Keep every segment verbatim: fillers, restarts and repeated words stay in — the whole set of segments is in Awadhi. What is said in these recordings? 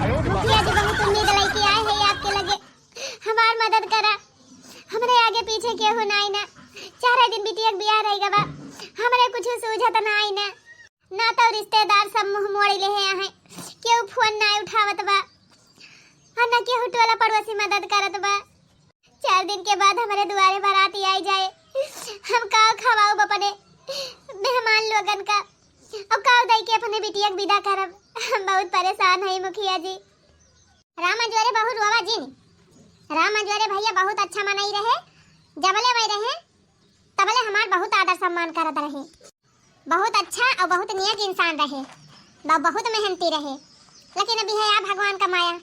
मुखिया जी, बहुत उम्मीद लेके आए हैं आपके लगे, हमार मदद करा। हमरे आगे पीछे केहू नाई ना, चारे दिन बिटिया के बियाह रह गवा, हमरे कुछ सूझत नाई ना, ना तो रिश्तेदार सब मुंह मोड़ ले हैं, केहू फोन नाई उठावत बा, और ना केहू टोला पड़ोसी मदद करत बा। चार दिन के बाद हमरे दुआरे बारात आई जाए, हम का खवाऊ अपने मेहमान लोगन का, और का दई के अपने बिटिया के विदा करब। हम बहुत परेशान है मुखिया जी। राम अजोरे बहू रोवा जिन। राम अजोरे भैया बहुत अच्छा मनई रहे, जबले वही रहे तबले हमार बहुत आदर सम्मान करत रहे। बहुत अच्छा और बहुत नेक इंसान रहे, ब-, बहुत मेहनती रहे, लेकिन अभी है या भगवान का माया,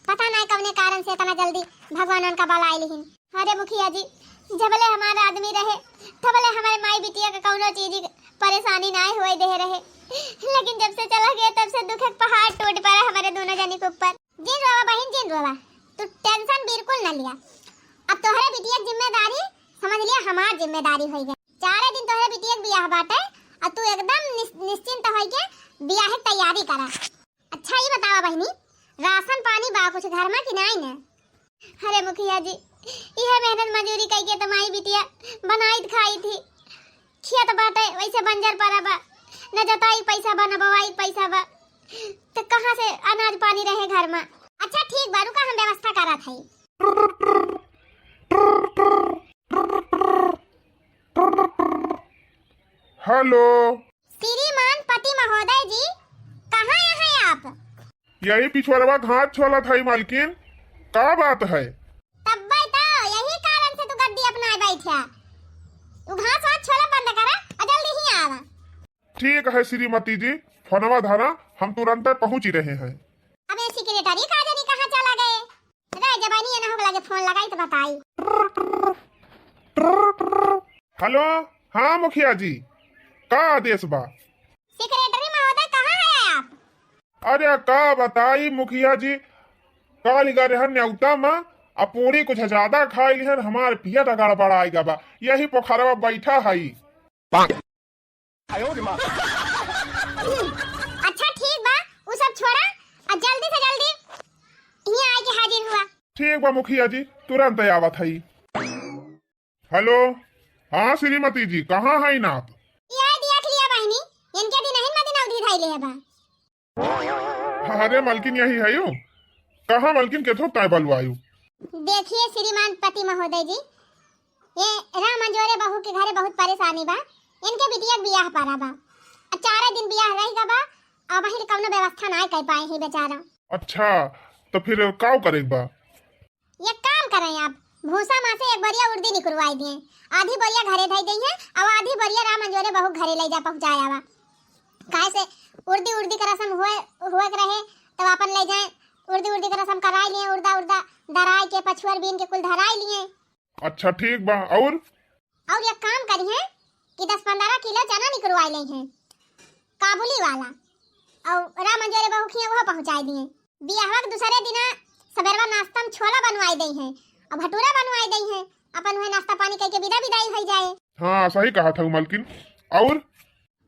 पता नहीं कौने कारण से इतना जल्दी भगवान उनका बलाए लिहिन। अरे मुखिया जी, जबले हमार आदमी रहे, तबले हमारे माई बिटिया का कौनो चीज की परेशानी ना होए दे रहे, लेकिन जब से चला गया तब से दुख के पहाड़ टूट पड़ा हमारे दोनों जनी के ऊपर। जिन रोवा बहिन, जिन रोवा, तू टेंशन बिल्कुल न लिया। अब तोहरे बिटिया की जिम्मेदारी समझ लिया हमार जिम्मेदारी होई गई। चारे दिन तोहरे बिटिया के बियाह बाटे, और तू एकदम निस-, निश्चिंत होई के बियाह की तैयारी करा। अच्छा, ये बतावा बहिनी, राशन पानी बा कुछ घर में कि नाई न? अरे मुखिया जी, यह मेहनत मजूरी कई के तो माई बिटिया बनाई खाई थी, खेत बाटे वैसे बंजर पड़ा बा, न जोताई पैसा बा, न बोवाई पैसा बा, तो कहाँ से अनाज पानी रहे घर में? अच्छा ठीक बा, रुका हम व्यवस्था करत हई। हेलो। श्रीमान पति महोदय जी, कहाँ हैं आप? यही पिछुआरवा घास छोलत हई मालकिन, का बात है? तब्बे तो यही कारण से तू गद्दी अपनाए बैठा। तू घास वास छोला बंद करा और जल्दी ही आवा। ठीक है श्रीमती जी, फोनवा धरा, हम तुरंत पहुँच रहे हैं। अब ये सेक्रेटरी का जानी कहाँ चला गए? रे जबानी ये ना हो लगे फोन लगाई तो बताई। हेलो, हाँ मुखिया जी, का आदेश बा? सेक्रेटरी महोदय, कहाँ है आप? अरे का बताई मुखिया जी, काल गए रहन न्योता में, आ पूरी कुछ ज्यादा खाई लिहन, हमार पियत गड़बड़ाई गवा, यही पोखरवा बैठा हई। अच्छा ठीक बा, उ सब छोड़ा, आ जल्दी से जल्दी यहाँ आके हाजिर हुआ। ठीक बा मुखिया जी, तुरंत आवत हई। हेलो, हाँ श्रीमती जी, कहाँ हईन आप? ये देख लिया बहिनी, इनके दिनहिन में दिन अवधि धइले बा। अरे मलकिन यही हयू? कहाँ मलकिन, केथो ताय बलवायू? देखिए श्रीमान पति महोदय जी, ये राम अंजोरे बहू के घरे बहुत परेशानी बा। इनके बिटिया के बियाह पड़ा बा, आ चारे दिन बियाह रह गवा, अबहिन कौनो व्यवस्था नाय कर पाए हैं बेचारा। अच्छा, तो फिर का करे बा? एक काम करें आप, भूसा में से एक बोरिया उर्दी निकरवाई दिए, आधी बोरिया घरे धई दई है, और आधी बोरिया राम अंजोरे बहू घरे ले जा पहुँचाए आवा। काहे से उर्दी, उर्दी का रसम हुए, हुए के रहे, तब अपन ले जाए, उर्दी, उर्दी का रसम कराई लिए, उर्दा, उर्दा दराई के, पछुअर बीन के कुल धराई लिए। अच्छा ठीक बा, और? और एक काम करिए कि दस पन्द्रह किलो चना निकरवाई ले हैं, काबुली वाला, और राम अंजोरे बहू खिया वह पहुँचाई दिए। बियाहवा के दूसरे दिना सबेरवा नाश्ता में छोला बनवाई दई हैं, और भटूरा बनवाई दई हैं, अपन वह नाश्ता पानी करके विदा विदाई हो जाए। हाँ, सही कहा था मलकिन। और?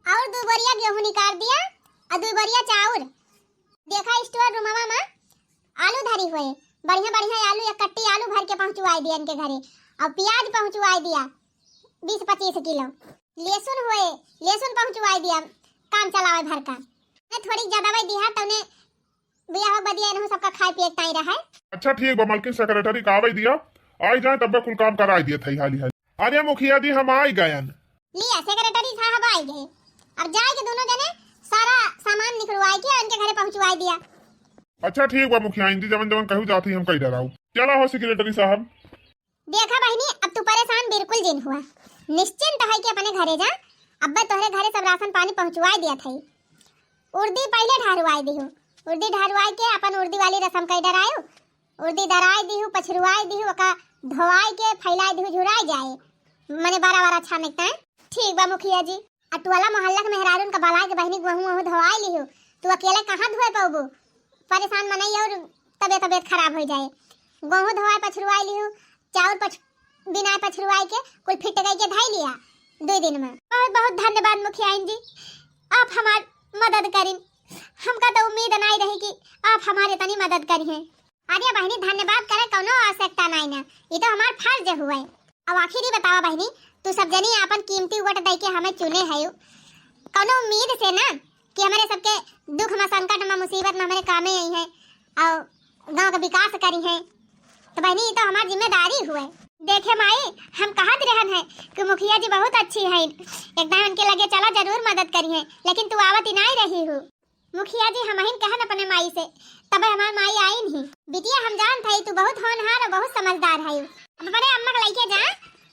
और दो बोरिया गेहूं निकाल दिया, और दो बोरिया चाउर। देखा स्टोर रूमवा में आलू धरी हुए, बढ़िया बढ़िया आलू, एक कट्टी आलू भर के पहुँचवाई दिया इनके घरे, और प्याज पहुँचवाई दिया बीस पच्चीस किलो, लहसुन हुए, लहसुन पहुँचवाई दिया, काम चलावे भर का। ने थोड़ी ज्यादा वही दिया, तौने बियाह बदिया इनहु सबका खाए पिए के ताई रहे। अच्छा ठीक बा मलकिन, सेक्रेटरी का आवे दिया, आई जाए तब कुल काम कराई दिया थई हाली हाली। अरे मुखिया जी, हम आई गयन। लिया, सेक्रेटरी साहब आई गए। अब जाए के दोनों जने सारा सामान निकलवाए के उनके घरे पहुँचवाए दिया। अच्छा ठीक बा मुखिया, इंदी जवन जवन कहू जाती हम कही डराऊ। चला हो सेक्रेटरी साहब। देखा बहिनी, अब तू परेशान बिल्कुल जिन हुआ, निश्चिंत है कि अपने घरे जा। अब्बे तोहरे घरे सब राशन पानी पहुँचवाए दिया थई। उर्दी पहले ढारुआई दिहु, उर्दी ढारुआई के अपन उर्दी वाली रसम कई डरायु, उर्दी दराई दिहु, पछरुआई दिहु, ओका धोआई के फैलाई दिहु, झुराई जाए, मने बड़ा बड़ा छाने के ताई। ठीक बा मुखिया जी। आ टोला मोहल्ला के मेहरारून का बलाई के बहिनी गोहूँ वहूँ धोआई लिहु, तू अकेले कहाँ धोए पौबू? परेशान मनई और तबियत, तबियत खराब हो जाए। गोहूँ धोआई पछरुआई लिहु, चाउर पछ-, बिनाए पछरुआई के कुल फिट कई के धई लिया दुई दिन में। बहुत, बहुत धन्यवाद मुखियाइन जी, आप हमार मदद करिन। हमका तो उम्मीद नाई रही कि आप हमारे तनी मदद करिहें। अरे बहिनी, धन्यवाद करे कौनो आवश्यकता नाई ना, ई तो हमार फर्ज हुए। अब आखिर ई बतावा बहिनी, तू सब जनी आपन कीमती वोट दे के हमें चुने है, कौनो उम्मीद से ना कि हमरे सबके दुख में, संकट में, मुसीबत में हमरे कामे आई हैं और गांव का विकास करी हैं। तो बहिनी, ई तो हमार जिम्मेदारी हुए। देखे माई, हम कहत रहन है कि मुखिया जी बहुत अच्छी हैं, एक दाईं उनके लगे चला, जरूर मदद करी हैं, लेकिन तू आवत ही नाई रही हू। मुखिया जी, हमहिन कहन अपने माई से, तबे हमार माई आइन ही। बिटिया, हम जानत हई तू बहुत होनहार और बहुत समझदार हई। अब अपने अम्मा के लइके जा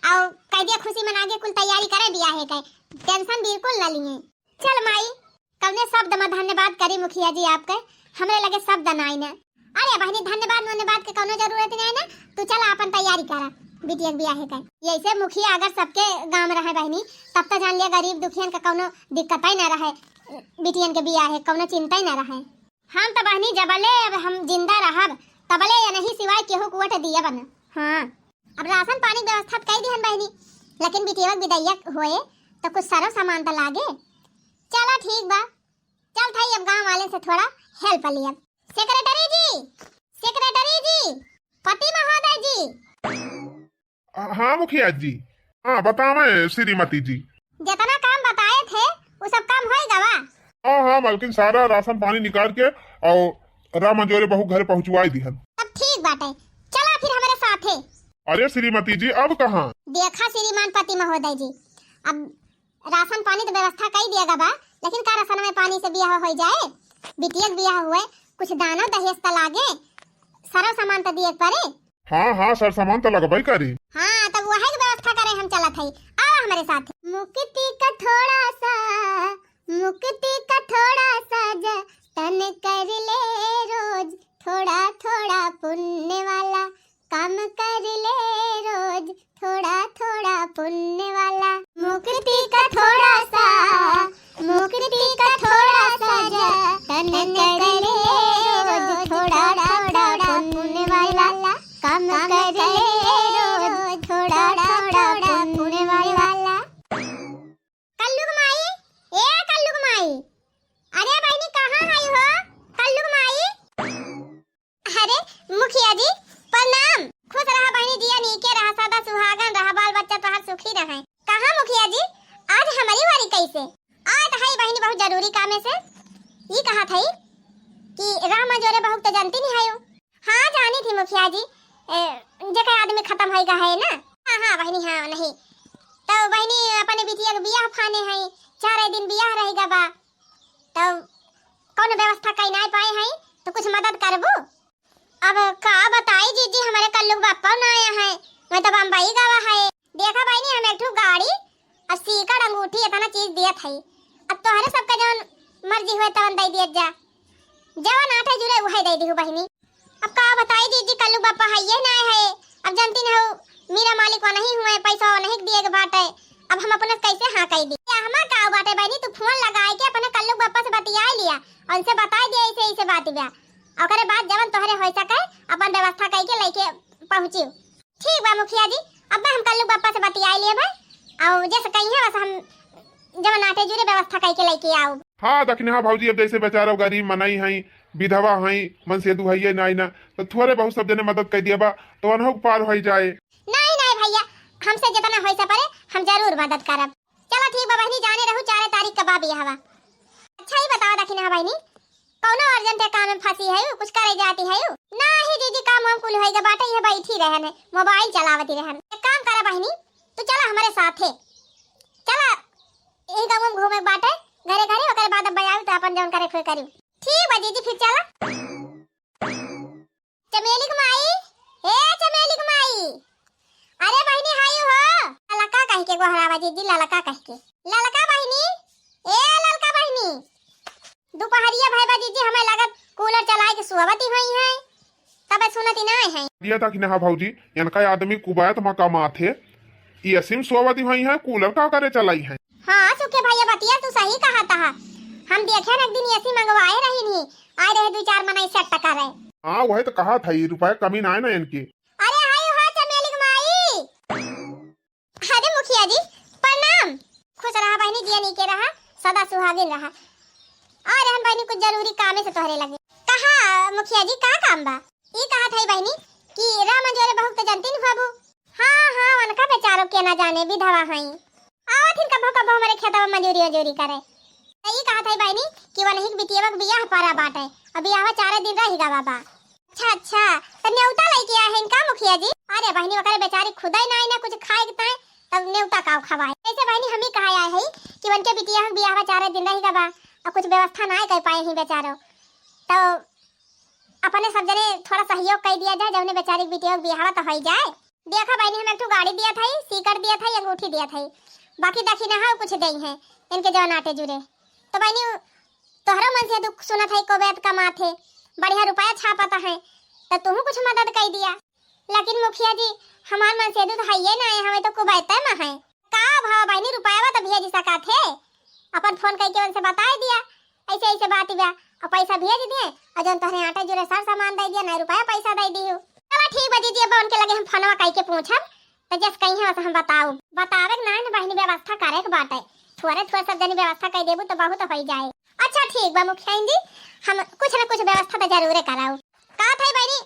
और कह दिया खुशी मना के कुल तैयारी करे बियाहे के, tension बिल्कुल न लिए। चल माई, कौने शब्द में धन्यवाद करी मुखिया जी आपके, हमरे लगे शब्द नाई न। अरे बहिनी, धन्यवाद वन्यवाद के कौनो जरूरत नाई न, तू चल आपन तैयारी करा बिटिया के बियाहे के। ऐसे मुखिया अगर सबके गांव में रहे बहिनी, तब तो जान लिया गरीब दुखियन का कौनो दिक्कत ही न रहे। बिटियन के बियाहे कौनो चिंता ही न रहे। हम तो बहिनी जबले अब हम जिंदा रहब, तबले ये नहीं सिवाय केहू के वोट दियब न। हाँ, अब राशन पानी के व्यवस्था तो कई दिहन बहिनी, लेकिन बिटिया के बिदैया होए तो कुछ सरो सामान तो लागे। चला ठीक बा, चल थाई अब गांव वाले से थोड़ा help लियब। Secretary जी, secretary जी, पति महोदय जी। हाँ मुखिया जी, हाँ बतावे श्रीमती जी। जितना काम बताए थे, वो सब काम होई गवा? हाँ, हाँ मालकिन, सारा राशन पानी निकाल के और राम अंजोरे बहू घर पहुँचवाई दिहन। तब ठीक बाटे, चला फिर हमरे साथे। अरे श्रीमती जी, अब कहाँ? देखा श्रीमान पति महोदय जी, अब राशन पानी तो व्यवस्था कई दिया गवा, लेकिन का राशन में पानी से बियाह होई जाए? बिटिया के बियाह हुए, कुछ दानो दहेज त लागे, सरो सामान त दिए के पड़े। हाँ, हाँ, सर सामान तो लगबे करी। हाँ, तब वही के व्यवस्था करे हम चलत हई। आवा हमरे साथ। मुक्ति का थोड़ा सा, मुक्ति का थोड़ा सा जतन कर ले रोज, थोड़ा थोड़ा पुण्य वाला काम कर ले रोज, थोड़ा थोड़ा पुण्य वाला। मुक्ति का थोड़ा सा, मुक्ति का थोड़ा सा जतन कर ले रोज, थोड़ा थोड़ा पुण्य वाला। काम कर ले रोज, थोड़ा थोड़ा पुण्य वाला। कल्लुक माई, ए कल्लुक माई, अरे बहिनी कहाँ हई हो कल्लुक माई? अरे मुखिया जी प्रणाम। खुश रहा बहिनी, जिया नीके रहा, सदा सुहागन रहा, बाल बच्चा तोहार सुखी रहे। कहाँ मुखिया जी, आज हमरी वारी कैसे? आत हई बहिनी बहुत जरूरी कामे से। ई कहत हई कि राम अंजोरे बहू तो जानती नहीं हयो। हाँ जानी थी मुखिया जी, ए, जेकर आदमी खत्म होई गा है ना। हाँ, हाँ बहिनी, हाँ नहीं। तो बहिनी अपने बिटिया के बियाह फाने हई, चार दिन बियाह रह गवा। तो कौन व्यवस्था कई नाई पाए हई, तो कुछ मदद करबू? अब का बताई जीजी, हमरे कल्लू के बापा ना आया है, मैं तो बम्बई गवा है। देखा बहिनी, हम एक ठो गाड़ी और सीकड़ अंगूठी इतना चीज दियत हई। अब तोहरे सबका जवन मर्जी हुए तवन दे दियत जा, जवन आटे जुड़े उहे दे दिहु बहिनी। अब का बताई जीजी, कल्लू के बापा हइये ना है। अब जानती न हो, मीरा मालिक वनही हुए, पैसा वनही के दिए के बाटे। अब हम अपने कैसे हाँ कह दी? या हमार का बाटे बहिनी, तू फोन लगाए के अपने कल्लू के बापा से बतिया लिया और उनसे बता दिया ऐसे ऐसे बात बा। ओकरे बाद जवन तोहरे हो सके अपन व्यवस्था कई के लेके पहुँची। ठीक बा मुखिया जी, अब हम कल्लू के बापा से बतिया लिए भाई, और जैसे कही है बस हम जवन आटे जुड़े व्यवस्था कई के लेके आओ। हाँ दखिनहा भौजी, अब जैसे बेचारा गरीब मनई हई, विधवा हई, मन से दुहइये नाई ना, तो थोड़े बहुत सब जने मदद कर दिया बा, तो अनहो के पार होई जाए। नहीं नहीं भैया, हमसे जितना होई से परे हम जरूर मदद करब। चला ठीक बा बहिनी, जाने रहू चार तारीख का बा बियाहवा। अच्छा ही बताओ दखिनहा बहिनी, कौनो urgent काम में फंसी है, कुछ करे जाती है? नहीं जीजी, काम वाम कुल होई के बाटे, ये बैठी रहन है, मोबाइल चलावती रहन। एक काम करा बहिनी, तू चला हमारे साथे, चला यही गाँव में घूमे के बाटे, घरे घरे, ओकरे बाद अब आवे तो अपन जौन करे खोए करी। ठीक बा जीजी, फिर चला। चमेली के माई, ए चमेली के माई, अरे बहिनी हाय हो, ललका कह के गोहरावा जीजी, ललका कह के, ललका बहिनी, ए ललका बहिनी। दोपहरिया भय बा जीजी, हमें लागत कूलर चलाए के सोवती हुई है, तबे सुनती ना है। दिया था कि ना भौजी, इनका आदमी कुबैत में कमात है, ये सिम सोवती हुई है, कूलर का करे चलाई है। हाँ सुखे भैया, बतिया तू सही कहा था। हम देखे न एक दिन एसी मंगवाए रही नहीं, आए रहे दो चार मनई सेट टका रहे। हाँ वही तो कहा था, ये रुपया कमी ना है ना इनके। अरे हाय हो चमेली के माई। अरे मुखिया जी प्रणाम। खुश रहा बहिनी, जिया नीके रहा, सदा सुहागिन रहा। अरे हम बहिनी कुछ जरूरी कामे से तोहरे लगे। कहा मुखिया जी, का काम बा? ई कहत हई बहिनी कि राम अंजोरे बहू के तो जनती न हुआ बू। हाँ, हाँ, उनका बेचारो के ना जाने, विधवा हई। आवत हिन कभो कभो हमरे खेतवा मजूरी उजूरी करे। त ई कहत हई बहिनी कि वनही के बिटियवा के बियाह परा बाटे, अब बियाहवा चारे दिन रहि गवा बा। अच्छा, अच्छा, त नेवता लइके आए हैं का मुखिया जी? अरे बहिनी, ओकरे बेचारी खुदे ना आई ना कुछ खाए के ताए, तब नेवता का खवाए? ऐसे बहिनी हम ही कहा आए हैं कि उनके बिटिया के बियाहवा चारे दिन रहि गवा, अब कुछ व्यवस्था ना कर पाए हैं बेचारो, तो अपने सब जने थोड़ा सहयोग कर दिया जाए, जौने बेचारी के बिटिया के बियाहवा तो हो जाए। देखा बहिनी, हम एक ठो गाड़ी दिया था, सीकर दिया था, अंगूठी दिया था, बाकी दखिनहा कुछ देई हैं इनके जौन आटे जुरे। तो बहिनी, तोहरो मनसेधू सुनत है, कोबेत कमात है, बढ़िया रुपया छापत है, तो तुहू कुछ मदद कर दिया। लेकिन मुखिया जी, हमार मनसेधू तो हइये ना है, हमें तो कुबैते में है। का भाव बहिनी, रुपया तो भेज सकत है, अपन फोन करके उनसे बताए दिया, ऐसे ऐसे बात बा, और पैसा भेज दिए, और जौन तोहरे आटे जुरे सर सामान दे दिया, नहीं रुपया पैसा दे दियो। चला ठीक बा दीदी, अब उनके लगे हम फोनवा करके पूछब, तो जस कहीं है वैसे हम बताऊ। बतावे के ना है ना बहिनी, व्यवस्था करे के बाटे, थोड़े थोड़े सब जनी व्यवस्था कर देबू तो बहुत हो जाए। अच्छा ठीक बा मुखिया जी, हम कुछ न कुछ व्यवस्था तो जरूरे कराऊ। का था बहिनी,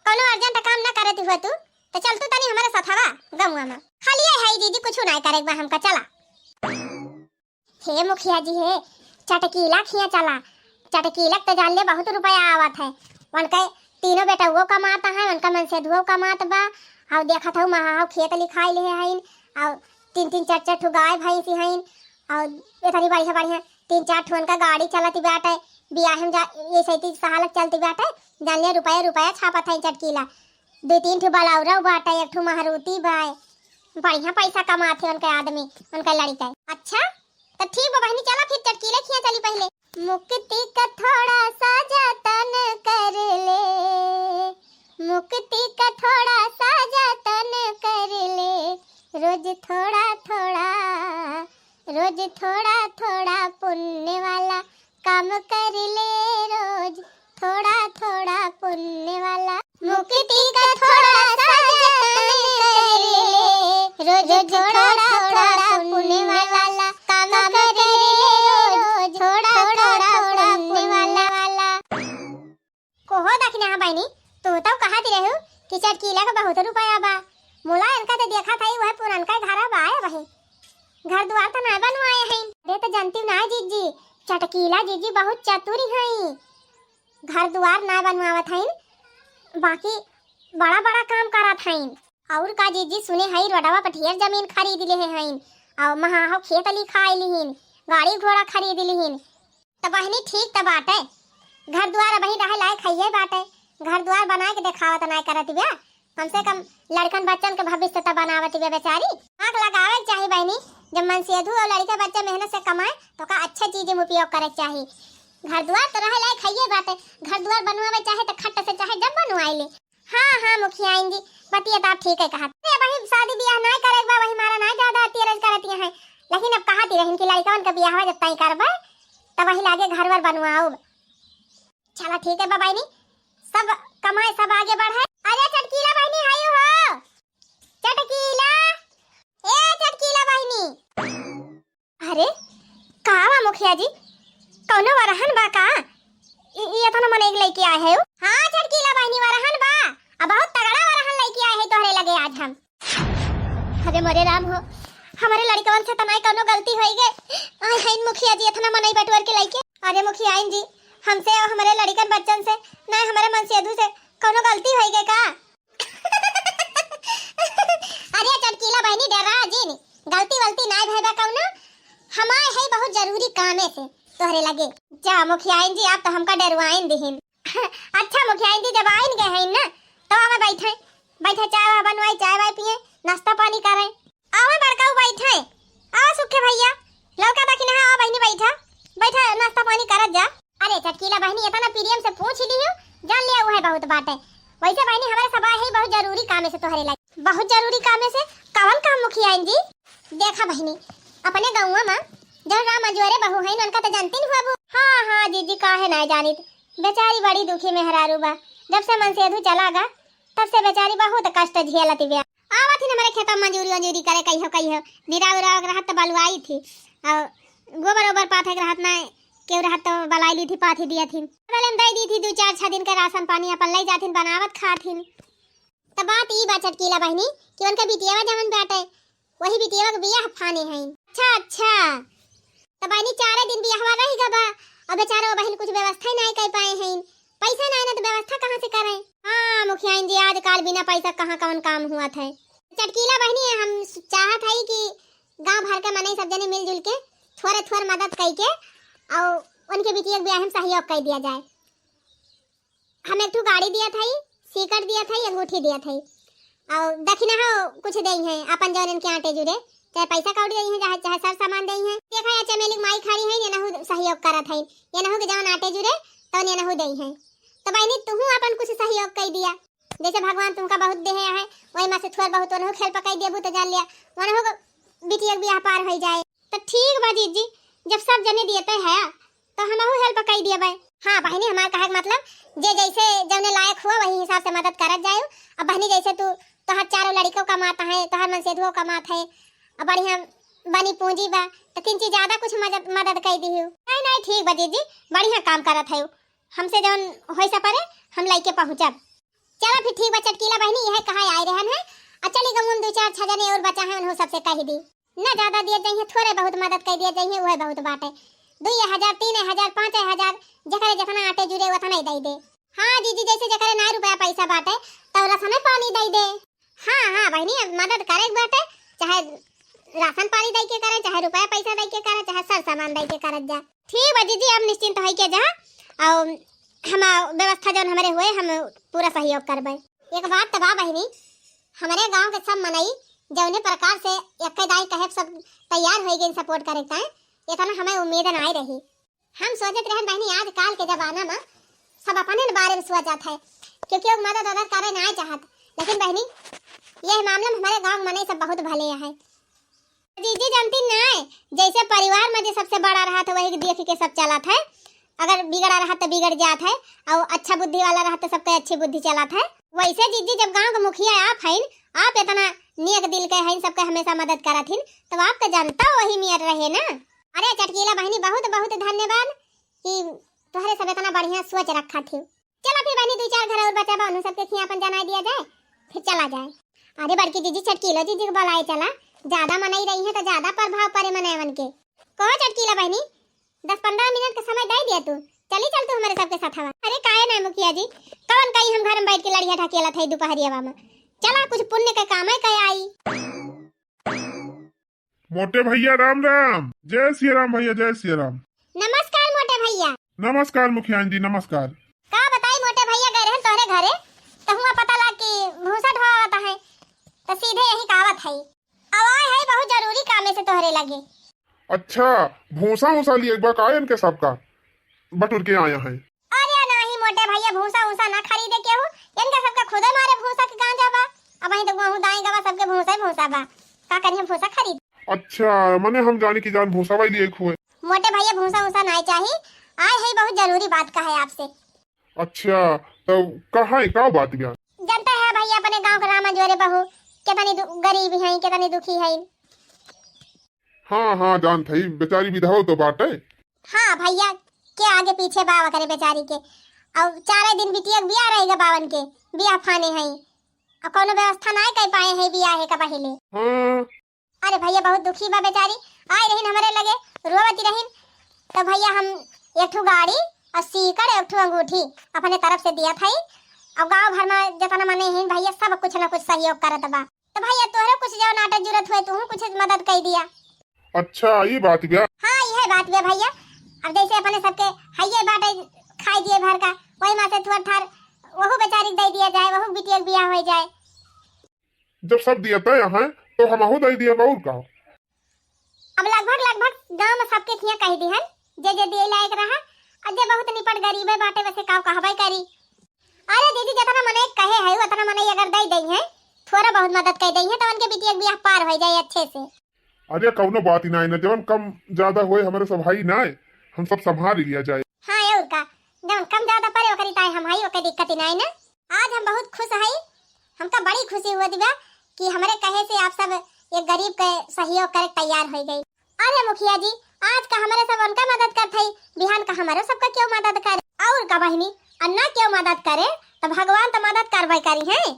कोनो अर्जेंट काम ना करत हुआ तू, तो चल तू तनी हमारे सथवा गौवा में। खाली है दीदी, कुछ ना करे के बा हमका, चला। हे मुखिया जी हे, चटकीला खिया चला। चटकीला के तो जान ले बहुत रुपया आवत है। उनके तीनों बेटउओ कमात है, उनका मनसेधुओ कमात बा। और देखत हऊ महा हऊ खेत लिखाई ले हईन, और तीन तीन चार चार ठो गाय भैंसी हईन, और इतनी बढ़िया बढ़िया तीन चार ठो उनका गाड़ी चलत बाटे। बियाह में जा, ये सैती सहालक चलती बाटे, जान ले रुपया रुपया छापत है चटकीला। दो तीन ठो बलौरा बाटे, एक ठो मारुति बा। बढ़िया पैसा कमात है उनके आदमी, उनके लड़िका। अच्छा, तो ठीक बा बहिनी, चला फिर चटकीले खिया चली पहले। मुक्ति का थोड़ा सा जतन कर ले, मुक्ति का थोड़ा सा जतन कर ले, रोज थोड़ा थोड़ा, रोज थोड़ा थोड़ा पुण्य वाला काम कर ले रोज, थोड़ा थोड़ा पुण्य वाला। मुक्ति का थोड़ा सा जतन कर ले, रोज थोड़ा थोड़ा पुण्य वाला काम कर ले रोज, थोड़ा थोड़ा पुण्य वाला। कोहो दखिनहा बहिनी, तू तो कहत रहू कि चटकीला के बहुत रुपया बा। मुला इनका तो देखा था, वह पुरनका घर बा, आए वही घर दुआर तो ना बनवाए हैं। अरे तो जानती ना जीजी, चटकीला जीजी बहुत चतुर हैं, घर दुआर ना बनवावत हैं, बाकी बड़ा बड़ा काम करत हैं। और का जीजी, सुने हई रोडवा पर ढेर जमीन खरीद लेहे हईन, और महा हो खेत लिखाई लिहिन, गाड़ी घोड़ा खरीद लिहिन। त बहिनी ठीक त बाटे, घर दुआर अबही रहे लायक हइये बाटे, घर दुआर बनाए के देखावत नाय करत बिया, कम से कम लड़कन बच्चन के भविष्य त बनावत बिया बेचारी। आँख लगावे के चाही बहिनी, जब मनसेधू और लड़के बच्चे मेहनत से कमाए तो का अच्छे चीज में उपयोग करे के चाही। घर दुआर तो रहे लायक हइये बाटे, घर दुआर बनवावे चाहे तो खट से चाहे जब बनवाई ले, हाँ, हाँ, मुखियाइन जी, बतिया त आप ठीक है कहत। अरे, वही शादी बियाह नाय करे के बा, वही मारा नाय ज्यादा अतिरज करतिया हैं। लेकिन अब कहत ही रहिन कि लड़कवन के बियाहवा जब तय करबे, तब वही लागे घर वर बनवाउब। चला ठीक है बा बहिनी, सब कमाए, सब आगे बढ़े। अरे चटकीला बहिनी, हाय हो, चटकीला, ए चटकीला बहिनी। अरे, का बा मुखिया जी, कौनो वरहन बा का? इ, इ एतना मनई के लइके आए है? हाँ, चटकीला बहिनी, वरहन बा। अब बहुत तगड़ा वरहन लइके आए है तोहरे लगे आज हम। अरे मोरे राम हो, हमरे लड़कवन से त नाय कौनो गलती होई गए। आए हैं मुखिया जी, एतना मनई बटुअर के लइके। अरे मुखियाइन जी, हमसे और हमरे लड़कन बच्चन से, नाय हमरे मनसेधू से कौनो गलती होई गए का? अरे चटकीला बहिनी, डरा जिन, गलती वलती नाय भय बा कौनो। हम आए है बहुत जरूरी कामे से तोहरे लगे। जा मुखियाइन जी, आप तो हमका डरवाइन दिहिन। अच्छा मुखियाइन जी, जब आइन गए हैं ना, तो आवे बैठे, बैठे चाय वाय बनवाई, चाय वाय पिए, नाश्ता पानी करे। आवे बड़काऊ बैठे, आवा सुखे भैया, लड़का दखिनहा, आवा बहिनी बैठा, बैठा नाश्ता पानी करत जा। अरे चटकीला बहिनी, एतना प्रेम से पूछ लिहू, जान लिया उहे बहुत बाटे। वैसे बहिनी, हमरे सब आए है बहुत जरूरी कामे से तोहरे लगे। बहुत जरूरी कामे से? कवन काम मुखियाइन जी? देखा बहिनी, अपने गौवा में जौन राम अजोरे बहू हैं, उनका तो जानती नहीं हुआ बू। हाँ, हाँ जीजी, काहे ना जानित, बेचारी बड़ी दुखी मेहरारू बा। जब से मनसेधू चला गा, तब से बेचारी बहुत कष्ट झेलत बिया। आवत ही हमरे खेतवा मजूरी वजूरी करे कहियो कहियो, निराव उराव के रहत त बलुआई थी, और गोबर ओबर पाथे के रहत ना, केहू रहत तो बलाई लीथी, पाथी दियथिन। बगले में दइ दीथी, दुइ चार छह दिन के राशन पानी अपन लइ जाथिन, बनावत खाथिन। त बात ई बा चटकीला बहिनी कि उनके बिटियावा जवन बाटे, वही बिटियावा के बियाह फाने हइन। अच्छा, अच्छा। त बहिनी, चारे दिन बियाहवा रहि गवा, अब बेचारो बहिन कुछ व्यवस्था ही नाहीं कइ पाए हइन। पैसा नाहीं ना त व्यवस्था कहाँ से करें? हाँ मुखियाइन जी, आजकाल बिना पैसा कहाँ कवन काम हुआ थे। चटकीला बहिनी, हम चाहत हई कि गाँव भर के मनई सब जने मिलजुल के थोरे थोर मदद कइ के अउ उनके बिटिया के बियाह में सहयोग कइ दिया जाए। हम एक ठो गाड़ी दियत हई, सीकड़ दियत हई, अंगूठी दियत हई, अउ दखिनहो कुछ देइहैं, अपन जौन इनके आटे जुरे, चाहे पैसा कौड़ी देइहैं, चाहे, चाहे सर सामान देइहैं। देखा, या चमेली के माई खड़ी हईं, एनहू सहयोग करत हईं, एनहू के जौन आटे जुरे, तौन एनहू देइहैं। तो बहिनी, तुहू अपन कुछ सहयोग कइ दिया, जैसे भगवान तुमका बहुत देहे हैं, वही में से थोर बहुत ओनहू के help कइ देबू, तो जान लिया, ओनहू के बिटिया के बियाह पार होइ जाए। तो ठीक बा जीजी, जब सब जने दियते है, तो हमहू help कइ दियबे। हाँ बहिनी, हमार कहे के मतलब, जे जैसे जौने लायक हुआ, वही हिसाब से मदद करत जायु। अब बहिनी, जैसे तू, तोहर चारों लड़िको कमात है, तोहर मनसेधुओ कमात है, अब बढ़िया बनी पूंजी बा, तो तीन चीज ज्यादा कुछ मदद, मदद कइ दिहु। नहीं, नहीं, ठीक बा जीजी, बढ़िया काम करत है, हमसे जौन होइ सपरे, हम लइके पहुँचब। चला फिर ठीक बा चटकीला बहिनी, यह कहा आए रहन है। आ चली गमुन दुइ चार छह जने और बचा है, उन्हों सबसे कहि दी। ना ज्यादा दिया जाइए, थोरे बहुत मदद कइ दिया जाइए, वह बहुत बाटे। दुइ हजार, तीन हजार, पाँच हजार, जकरे जतना आटे जुरे उतना ही दइ दे। हाँ जीजी, जैसे जकरे ना रुपया पैसा बाटे, तो रसने पानी दइ दे। हाँ, हाँ बहिनी, अब मदद करे के बाटे, चाहे राशन पानी दइ के करे, चाहे रुपया पैसा दइ के करे, चाहे सर सामान दइ के करत जा। ठीक बा जीजी, अब निश्चिंत होइ के जा, अउ हम व्यवस्था जौन हमरे हुए, हम पूरा सहयोग करबे। एक बात त बा बहिनी, हमरे गांव के सब मनई जौने प्रकार से एक्के दाई कहे सब तैयार होइ गइन support करे के ताईं, इतना हमें उम्मीद नाहीं रही। हम सोचत रहन बहिनी, आजकाल के जमाना में सब अपने बारे में सोचत है, क्योंकि वो मदद उदद करे नाहीं चाहत। लेकिन बहिनी, यह मामला में हमरे गांव के मनई सब बहुत भले है। जीजी जानती नाहीं, जैसे परिवार में जे सबसे बड़ा रहत है, वही के देख के सब चलत है। अगर बिगड़ा रहत तो बिगड़ जात है, अउ अच्छा बुद्धि वाला रहत तो सबके अच्छी बुद्धि चलत है। वैसे जीजी, जब गांव के मुखिया आप हईन, आप इतना नेक दिल के हईन, सबके हमेशा मदद करत हिन, तब आपके जनता वही मेर रहे ना। अरे चटकीला बहिनी, बहुत बहुत धन्यवाद कि तोहरे सब इतना बढ़िया सोच रखत ही। चला फिर बहिनी, दुइ चार घर और बचा बा, उन्हों सबके खिया अपन जनाइ दिया जाए, फिर चला जाए। अरे बड़की जीजी, चटकीलो जीजी के बुलाए चला, ज्यादा मनई रही है तो ज्यादा प्रभाव पड़े मनई मन के। कहो चटकीला बहिनी, दस पन्द्रह मिनट का समय दइ दिया तू, चली चल तू हमरे सबके साथ हवा। अरे काहे ना मुखिया जी, कवन कही हम घर में बैठ के लड़िया ढकेलत है दुपहरियावा में, चला कुछ पुण्य के कामे कइ आई। मोटे भैया राम राम। जय सिया राम भैया, जय सिया राम। नमस्कार मोटे भैया। नमस्कार मुखियाइन जी, नमस्कार। का बताई मोटे भैया, गए रहन तोहरे घरे, त हुआं पता लाग कि भूसा ढोआवत है, त सीधे यही का आवत है। अब आए है बहुत जरूरी कामे से तोहरे लगे। अच्छा, भूसा उसा लिए बा का इनके सबका? बटुर के आया है। अरे नाहीं मोटे भैया, भूसा उसा ना खरीदे केहू, इनका सबका खुदे मारे भूसा के गांजा बा। अबहीं तो गेहूं दाई गवा, सबके भूसा ही भूसा बा, का करिए भूसा खरीद। अच्छा, मने हम जानी कि जान भूसा वाली एक हुए। मोटे भैया, भूसा उसा नाहीं चाही, आए है बहुत जरूरी बात कहे आपसे। अच्छा, तो कहाँ है, का बात बा? जानता है भैया, अपने गांव के रामा जोरे बहू कितनी दु-, गरीब है, कितनी दुखी है। हाँ हाँ, जानत हई, बेचारी विधवा तो बाटे। हाँ भैया, के आगे पीछे बा ओकरे बेचारी के। अउ चारे दिन बिटिया के बियाह रहेगा बावन के, बियाह फाने हई। अउ कौनो व्यवस्था नाहीं कइ पाए हैं बियाहे का पहिले। हाँ। अरे भैया, बहुत दुखी बा बेचारी। आए रहिन हमरे लगे, रोवती रहिन। तो भैया, हम एक ठो गाड़ी अउ सीकड़, एक ठो अंगूठी अपने तरफ से दियत हई। अउ गांव भर में जितना मने हैं भैया, सब कुछ ना कुछ सहयोग करत बा। तो भैया, तोहरे कुछ जौन आटे जुरत हुए, तू कुछ मदद कइ दिया। अच्छा, ई बात बा। हाँ, इहे बात बा भैया। अब जैसे अपने सबके हइये बाटे खाए दिए भर का, वही में से थोड़ थार वहू बेचारी के दइ दिया जाए, वहू बिटिया के बियाह होइ जाए। जब सब दिया तय हैं, तो हमहू दइ दिया, और का। अब लगभग, लगभग गांव में सबके खिया कहि दिहन, जे जे दिए लायक रहा, अउ जे बहुत निपट गरीबे बाटे, वैसे का कहबे करी। अरे दीदी, जितना मनई कहे है, उतना मनई अगर दइ दइहैं, थोड़ा बहुत मदद कइ दइहैं, तो उनके बिटिया के बियाह पार होइ जाए अच्छे से। अरे कौनो बात ही नाहीं ना, जवन कम ज्यादा होए, हमरे सब हई ना, हम सब संभाल लिया जाए। हाँ, और का, जवन कम ज्यादा पड़े, ओकरी ताई हम हई, ओके दिक्कत ही नाहीं ना। आज हम बहुत खुश हई, हमका बड़ी खुशी हुआ दिबा कि हमरे कहे से आप सब एक गरीब के सहयोग करे तैयार होइ गई। अरे मुखिया जी, आज का हमरे सब उनका मदद करत हई, बिहान का हमरो सबका केहू मदद करे। और का बहिनी, और ना केहू मदद करे, तो भगवान तो मदद करबे करिहैं।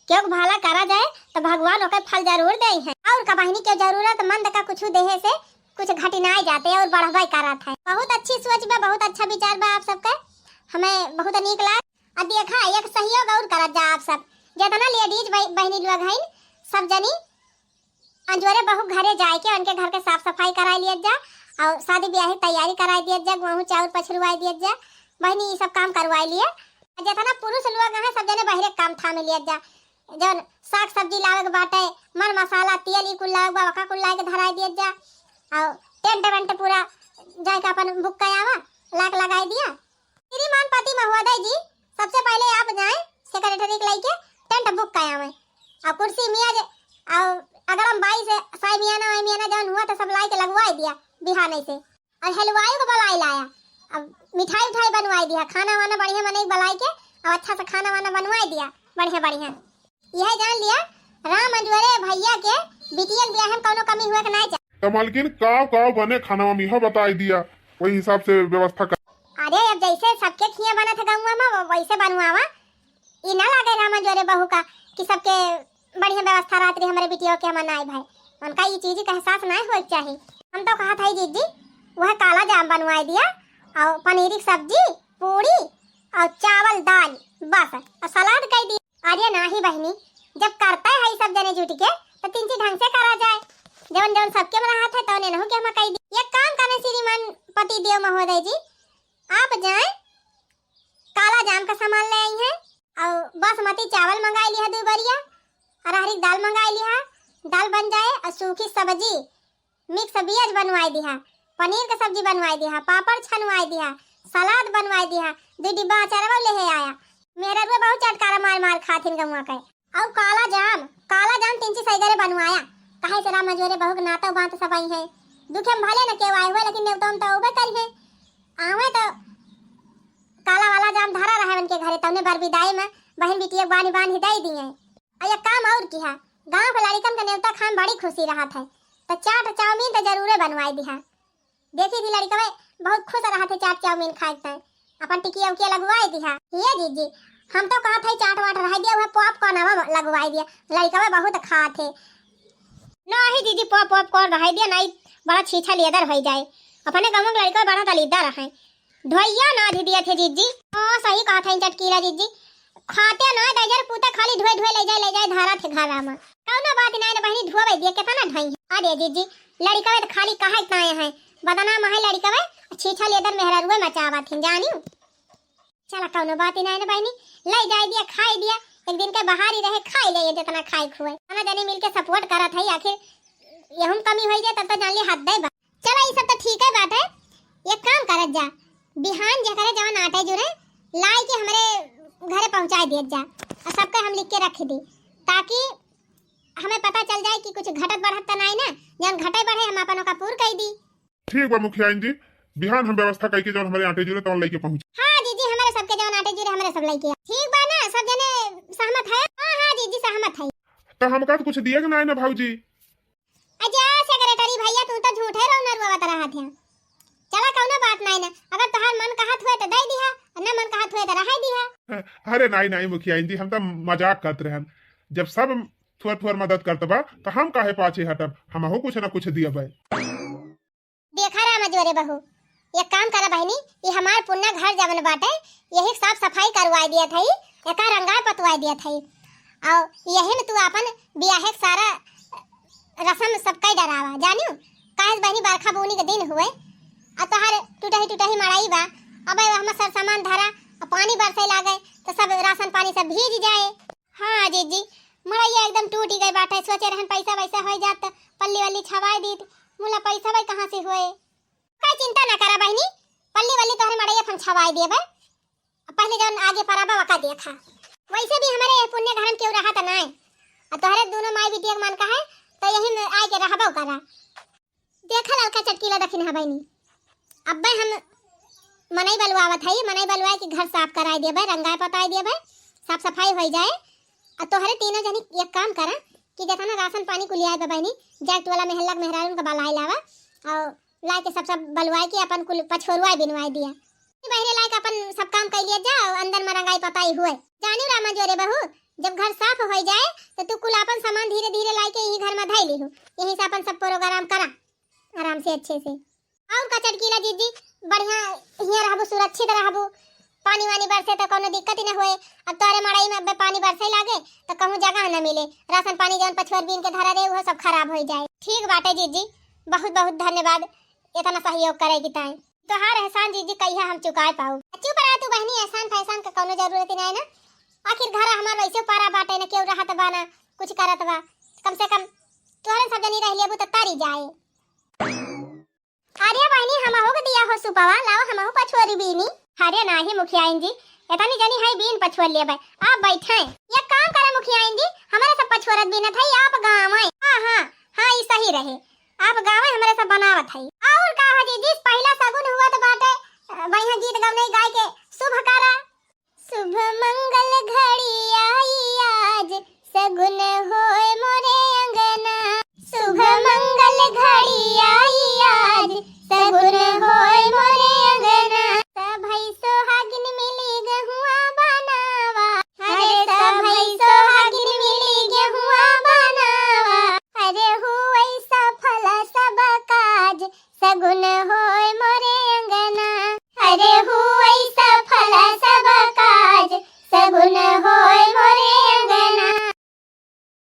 केहू के भला करा जाए, तो भगवान ओकर फल जरूर देइहैं। और का बहिनी, केहू जरूरतमंद का कुछ देहे से कुछ घटिनाए जाते और बढ़बे करत है। बहुत अच्छी सोच बा, बहुत अच्छा विचार बा आप सबके, हमें बहुत नीक लाग। आ देखा, एक सहयोग और करत जा आप सब, जितना ladies बहि-, बहिनी लोग हईन, सब जनी अंजोरे बहू घरे जाए के उनके घर के साफ सफाई कराई लियत जा, और शादी ब्याह की तैयारी कराई दियत जा, गेहूं चाउर पछरुआई दियत जा, बहिनी ई सब काम करवाई लिए। आ जितना पुरुष लोग हैं, सब जने बहिरे काम थामे लियत जा, जौन साग सब्जी लावे के बाटे, मर मसाला, तेल, ई कुल लावे के बा, ओका कुल लाए के धराई दियत जा, और टेंट वेंट पूरा जाए के अपन बुक करावा, लाक लगाई दिया। श्रीमान पति महोदय जी, सबसे पहले आप जाएं सेक्रेटरी के लेके टेंट बुक करावें, और कुर्सी मेज और अगड़म बाई से साई मियाना वाई मियाना जौन हुआ तो सब लाई के लगवाई दिया बिहाने से, और हलवाई को बुलाई लाया, अब मिठाई उठाई बनवाई दिया, खाना वाना बढ़िया मने बुलाई के और अच्छा से खाना वाना बनवाई दिया बढ़िया बढ़िया। यह जान लिया, राम अंजोरे भैया के बिटिया के ब्याह में कौनो कमी हुए के नहीं चाहे। तो मलकिन, काव काव बने खाना में यह बताई दिया, वही हिसाब से व्यवस्था कर। अरे, अब जैसे सबके खिया बनत है गौवा में, वो वैसे बनवावा। ई ना लागे राम अंजोरे बहू का कि सबके बढ़िया व्यवस्था रहत रही, हमरे बिटिया के हमार नाई भाई, उनका ई चीज का एहसास नहीं होए के चाही। हम तो कहत हई जीजी, वह काला जाम बनवाई दिया, और पनीर की सब्जी, पूरी, और चावल दाल, बस, और सलाद कई दिया। अरे नाही बहिनी, जब करते है सब जने जुट के, तो तीन चीज ढंग से करा जाए। जवन जवन सबके में रहत है, तवन एनहू के हम कई दी। एक काम करें श्रीमान पति देव महोदय जी, आप जाएं, काला जाम का सामान ले आई हैं, और बासमती चावल मंगाई लिहा दो बरिया, अरहरी की दाल मंगाई लिहा, दाल बन जाए, और सूखी सब्जी, mix veg बनवाई दिहा, पनीर के सब्जी बनवाई दिहा, पापड़ छनवाई दिहा, सलाद बनवाई दिहा, दो डिब्बा अचारवा लेहे आया। मेहररुआ बहुत चटकारा मार मार खाथिन गौवा के। और काला जाम, काला जाम तीन चीज सैगरे बनवाया, काहे से राम अंजोरे बहू के नाता बांत सब आई है। दुखे में भले न केहू आए हुए, लेकिन नेवता उमता उबे करी है। आवे तो काला वाला जाम धरा रहे उनके घरे, तउने बर विदाई में बहन बिटिया के बानी बानी दे दिए। और एक काम और किहा, गांव के लड़िकन के नेवता खाए में बड़ी खुशी रहत है, तो चाट चाउमीन तो जरूरे बनवाई दिहा। देखी थी लड़िकवे बहुत खुश रहत है चाट चाउमीन खाए के, अपन टिकिया उकिया लगवाई दिहा। ये जीजी, हम तो कहत है चाट वाट रह दिया, वह popcorn हवा लगवाई दिया, लड़िकवे बहुत खात है। नहीं जीजी, पॉप पॉपकॉर्न रह दिया, नहीं बड़ा छीछा लेदर हो जाए। अपने गाँव के लड़िकवे बड़ा दलीदर है, ढोइया ना धी दिया थे जीजी। हाँ, सही कहत है चटकीला जीजी, खाते ना दे जर पूते खाली ढोए ढोए ले जाए, ले जाए धारा थे घरा में। कौनो बात नहीं ना बहनी, ढोवे दिए कितना ढोई है। अरे जीजी, लड़िकवे तो खाली कहे ताए हैं, बदनाम है लड़िकवे, छीछा लेदर मेहररुए मचावत हैं, जानियो। चला कौनो बात ही नहीं ना बहनी, ले जाए दिया, खाए दिया, एक दिन के बाहर ही रहे, खाए ले जितना खाए खुए। ना जनी मिल के support करत है, आखिर यहू में कमी हो जाए तब तो जान ली हद दे बा। चला, ई सब तो ठीक है बात है, एक काम करत जा, बिहान जेकरे जवन आटे जुरे लाई के हमरे घरे पहुँचाए दियत जा, और सबके हम लिख के रख दी, ताकि हमें पता चल जाए कि कुछ घटत बढ़त तो नहीं ना, जौन घटे बढ़े हम अपन ओका पूर कर दी। ठीक बा मुखियाइन जी, बिहान हम व्यवस्था करके जौन हमरे आटे जुरे तौन लेके पहुँच। हाँ जीजी, हमरे सबके जौन आटे जुरे हमरे सब लेके आ। ठीक बा ना, सब जने सहमत है? हाँ हाँ जीजी, सहमत है। तो हमका तो कुछ दिए के नहीं ना भौजी। अजा सेक्रेटरी भैया, तू तो झूठे रौना रुआवत रहत है। चला कौनो बात नहीं ना, अगर तोहार मन कहत हुए तो दे दिहा, और ना मन कहत हुए तो रहे दिहा। अरे नहीं नहीं मुखियाइन जी, हम तो मजाक करत रहन। जब सब थोर थोर मदद करत बा तो हम काहे पाछे हटब, हमहू कुछ ना कुछ दियबे। देखा राम अंजोरे बहू, एक काम करा बहिनी, ये हमार पुन्ना घर जवन बाटे, यही साफ सफाई करवाई दिया थई, एका रंगाई पतवाई दिया थई, और यही में तू आपन बियाहे के सारा रसम सब कई डरावा, जानियो, काहे से बहिनी बरखा बूनी के दिन हुए, आ तोहार टूटही टूटही मड़ई बा, अब हम सर सामान धरा, आ पानी बरसे लागे तो सब राशन पानी सब भीज जाए। हाँ जीजी, मड़ैया एकदम टूट गई बाटे। सोचे रहन पैसा वैसा हो जात त पल्ली वल्ली छवाई दीत, मुला पैसा भाई कहाँ से होए? का चिंता ना करा बहिनी, पल्ली वल्ली तोहरे मड़ैया हम छवाई देबे। अब पहले जौन आगे परा बा वका देखा। वैसे भी हमारे पुण्य घर में केहू रहा त नाय, आ तोहरे दोनों माई बिटिया के मन का है तो यही में आए के रहबो करा। देखा ललका चटकीला दखिन हा बहिनी, अब्बे हम मनई बलवावत हई, मनई बलवाए के घर साफ कराए देबे, रंगाए पताए देबे, साफ सफाई होई जाए। आ तोहरे तीनों जनी एक काम करा कि जेतना राशन पानी कुलियाए बा बहिनी, जाए टोला मेहल्ला के मेहरारून का बलाई लावा, और लाइके सब, सब बलवाइके अपन कुल पछोरुआई बिनवाई दिया। बहिनी लाइके अपन सब काम कइ लिया जा, अउर अंदर मा रंगाई पताई हुए। जानिउ रामा जोरे बहू, जब घर साफ होइ जाए, तो तू कुल अपन सामान धीरे धीरे लाइके यही घर मा धइ लिहू। यहीं से अपन सब program करा, आराम से, अच्छे से। अउर का चटकीला जीजी, बढ़िया हियाँ रहबू, सुरक्षित रहबू। पानी वानी बरसे तो कउनो दिक्कत ही न होए। अब तोहरे मड़ई मा अबे पानी बरसे लागे तो कहूँ जगह न मिले, राशन पानी जउन पछुअर बीन के धरा रहे, उहो सब खराब होइ जाए। ठीक बाटे जीजी, बहुत बहुत धन्यवाद एतना सहयोग करे की ताई। तोहार एहसान जीजी कहिया हम चुकाए पाऊ। चुप रहा तू बहिनी, एहसान फैसान का कउनो जरूरत ही नाहीं ना। आखिर घर हमार वैसे पारा बाटे न, केहू रहत बा ना, कुछ करत बा। कम से कम तोहरे सब जनी रह लेबू तो तरी जाए। अरे बहिनी, हमहू के दिया हो सुपवा, लावा हमहू पछोरी बीनी। अरे नाही मुखियाइन जी, एतनी जनी है बीन पछोर लेबे। आप बैठे। ये काम करे मुखियाइन जी, हमरे सब पछोरत बीनत है, आप गावे। हाँ, हाँ, हाँ, ई सही रहे। आप गावे, हमरे सब बनावत है। अउर का हो जीजी, पहिला सगुन हुआ तो बाटे, अ, बढ़िया गीत गवनई गाइके शुभ करा। शुभ मंगल घर